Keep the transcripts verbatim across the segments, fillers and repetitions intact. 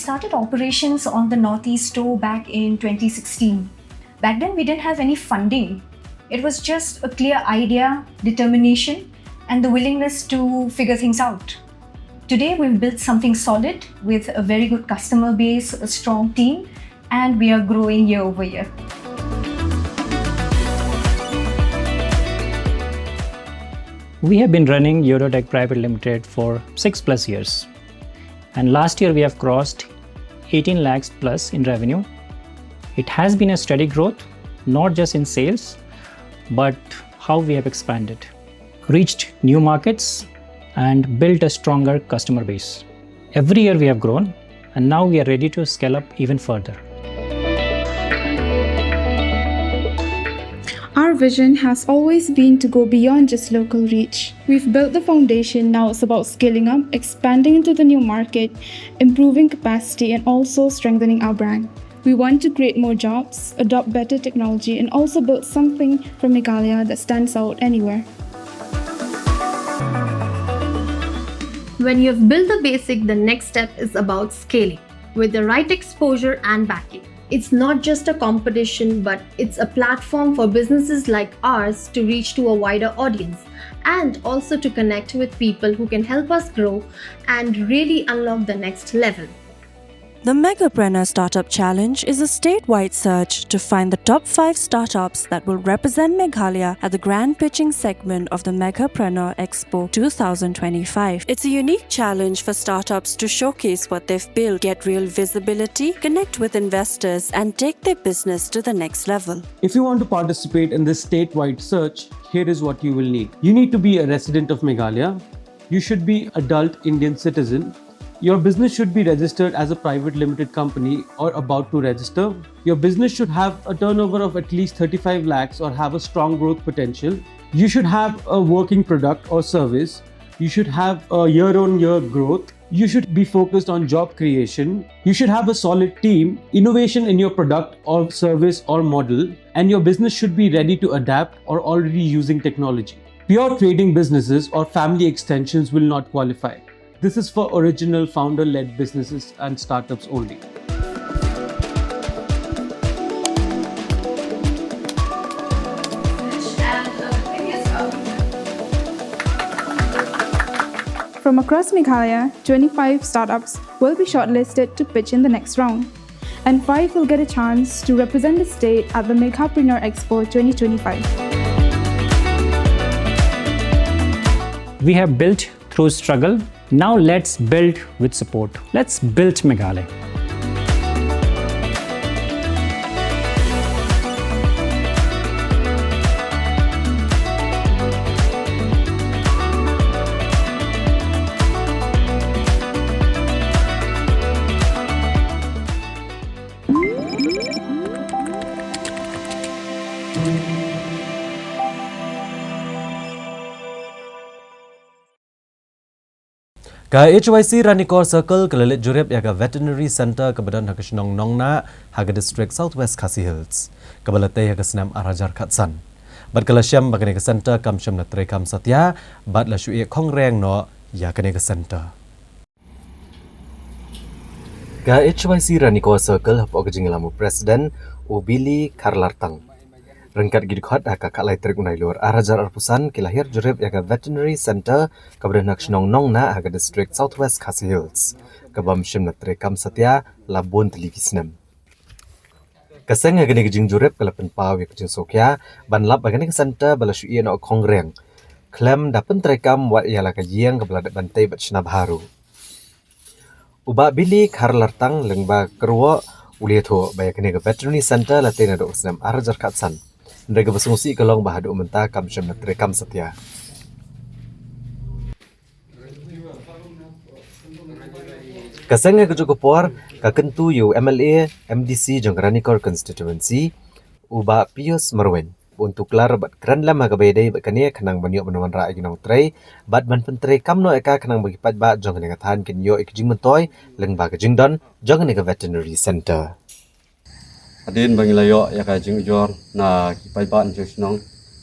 Started operations on the Northeast Store back in twenty sixteen. Back then, we didn't have any funding. It was just a clear idea, determination, and the willingness to figure things out. Today, we've built something solid with a very good customer base, a strong team, and we are growing year over year. We have been running Eurotech Private Limited for six plus years. And last year we have crossed eighteen lakhs plus in revenue. It has been a steady growth, not just in sales, but how we have expanded, reached new markets, and built a stronger customer base. Every year we have grown, and now we are ready to scale up even further. Our vision has always been to go beyond just local reach. We've built the foundation, now it's about scaling up, expanding into the new market, improving capacity, and also strengthening our brand. We want to create more jobs, adopt better technology, and also build something from Meghalaya that stands out anywhere. When you've built the basic, the next step is about scaling with the right exposure and backing. It's not just a competition, but it's a platform for businesses like ours to reach to a wider audience and also to connect with people who can help us grow and really unlock the next level. The Meghapreneur Startup Challenge is a statewide search to find the top five startups that will represent Meghalaya at the grand pitching segment of the Meghapreneur Expo two thousand twenty-five. It's a unique challenge for startups to showcase what they've built, get real visibility, connect with investors, and take their business to the next level. If you want to participate in this statewide search, here is what you will need. You need to be a resident of Meghalaya. You should be adult Indian citizen. Your business should be registered as a private limited company or about to register. Your business should have a turnover of at least thirty-five lakhs or have a strong growth potential. You should have a working product or service. You should have a year on year growth. You should be focused on job creation. You should have a solid team, innovation in your product or service or model, and your business should be ready to adapt or already using technology. Pure trading businesses or family extensions will not qualify. This is for original founder-led businesses and startups only. From across Meghalaya, twenty-five startups will be shortlisted to pitch in the next round, and five will get a chance to represent the state at the Meghapreneur Expo twenty twenty-five. We have built through struggle. Now let's build with support. Let's build Meghalaya. Ka H Y C Ranikor Circle ka la leit jurip ïa ka Veterinary Centre kaba don ha ka shnong Nongnah ha ka District South West Khasi Hills, kaba la tei ha ka snem ar hajar khatsan. Bad ka la shem ba kane ka centre kam shym la treikam satia bad la shu ïeh khongreng noh ïa kane ka centre. Ka H Y C Ranikor Circle hapoh ka jingïalam u President u Billy Kharlartang, ryngkat ki dkhot ha ka khatlai tarik u Nailur ar hajar arphew san ki la hiar jurip ïa ka Veterinary Centre kaba don ha ka shnong Nongnah ha ka District South West Khasi Hills, kaba ym shym la treikam satia la bun tylli ki snem. Ka seng ha kane ka jingjurip ka la pynpaw ïa ka jingsngewkhia ban lap ba kane ka centre ba la shu ïeh noh khongreng khlem da pyntreikam wat ïa la ka ïing kaba la dep ban tei bad shna bha ruh. U Bah Billy Kharlartang lyngba ka kyrwoh u la ïathuh ba ïa kane ka Veterinary Centre la tei naduh ka snem ar hajar khatsan, hynrei kaba sngewsih ka long ba haduh mynta kam shym la treikam satia. Ka seng ha kajuh ka por ka kyntu ïa u M L A M D C jong ka Ranikor Constituency, u Bah Pius Marwein, ba un tuklar bad kren lem ha kaba ïadei bad kane khnang ban ïoh ban wanrah ïa ki nongtrei bad ban pyntreikam noh ïa ka khnang ba ki paidbah jong kane ka thaiñ kin ïoh ïa ki jingmyntoi lyngba ka jingdon jong kane ka Veterinary Centre. Hadien ba ngi la ïoh ïa ka jingujor na ki paidbah jong shnong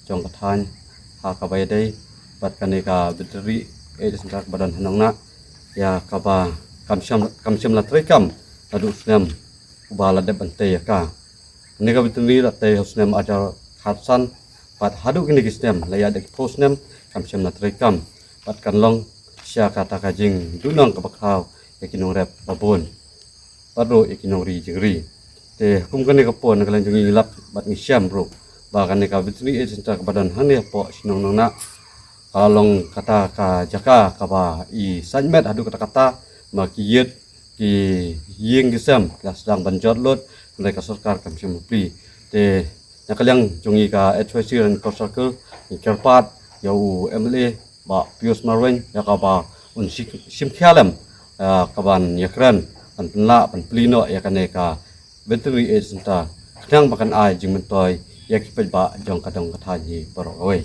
jong ka thaiñ ha kaba ïadei bad kane ka Veterinary Aid Centre kaba don ha Nongnah, ïa kaba kam shym, kam shym la treikam naduh snem uba la dep ban tei ïa ka. Kane ka veterinary la tei ha u snem ar hajar khatsan bad haduh kine ki snem la ïaid da ki phew snem kam shym la treikam, bad kan long shisha kata ka jingduhnong kaba khraw ïa ki nongrep ba bun bad ruh ïa ki nongri jingri. Te kum kane ka por, na ka liang jong ngi ngi lap bad ngi shem ruh ba kane ka veterinary aid center kaba don hangne hapoh shnong Nongnah ka la long kata ka jaka kaba i sait met haduh katta katta, ba ki ïit, ki ïing ki sem ki la sdang ban jot lut, hynrei ka sorkar kam shym la plie. Te na ka liang jong ngi ka H Y C Ranikor Circle ngi kyrpad ïa u M L A Bah Pius Marwein ïa kaba un shim khia lem, ah, ka ban ïakren, ban pynlah, ban plie noh ïa kane ka veterinary aid center, khnang ba kan ai jingmyntoi ïa ki paidbah jong ka dong ka thaiñ hi baroh kawei.